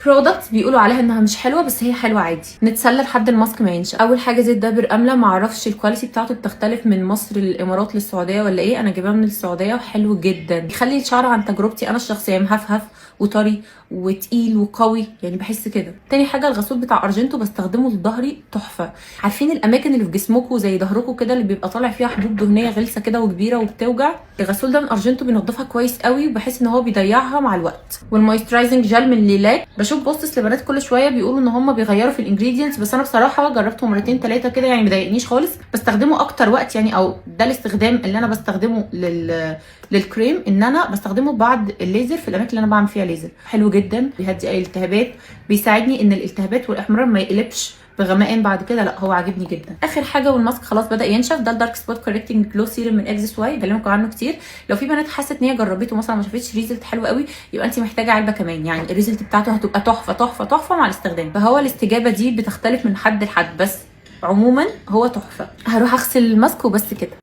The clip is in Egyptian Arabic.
products بيقولوا عليها انها مش حلوة بس هي حلوة عادي. نتسلى لحد الماسك ما ينشف. اول حاجة زيت دابر امله، ما اعرفش ال quality بتاعته بتختلف من مصر للامارات للسعودية ولا ايه، انا جايباه من السعودية وحلو جدا. بيخلي الشعر عن تجربتي انا الشخصية مهفهف وطري وتقيل وقوي، يعني بحس كده. تاني حاجة الغسول بتاع ارجنتو، بستخدمه لظهري تحفة. عارفين الاماكن اللي في جسمكم زي ظهركم كده اللي بيبقى طالع فيها حبوب دهنية غلسه كده وكبيره وبتوجع؟ الغسول ده من ارجنتو بينضفها كويس قوي، وبحس ان هو بيضيعها مع الوقت. وال moisturizing gel من ليلاك، بشوف posts لبنات كل شوية بيقولوا ان هم بيغيروا في ال ingredients، بس انا بصراحة جربته مرتين ثلاثة كده يعني مضايقنيش خالص. بستخدمه اكتر وقت يعني، او ده الاستخدام اللي انا بستخدمه للكريم، ان انا بستخدمه بعد الليزر في الاماكن اللي انا بعمل فيها ليزر. حلو جدا، بيهدي اي التهابات، بيساعدني ان الالتهابات والاحمرار ما يقلبش بغمقان بعد كده. لا هو عاجبني جدا. اخر حاجة والماسك خلاص بدا ينشف، ده ال dark spot correcting glow serum من اكزس واي، بكلمكم عنه كتير. لو في بنات حست ان هي جربته مثلا ما شافتش result حلو قوي، يبقى انت محتاجه علبة كمان، يعني ال result بتاعته هتبقى تحفة تحفة تحفة مع الاستخدام. فهو الاستجابة دي بتختلف من حد لحد، بس عموما هو تحفة. هروح اغسل الماسك وبس كده.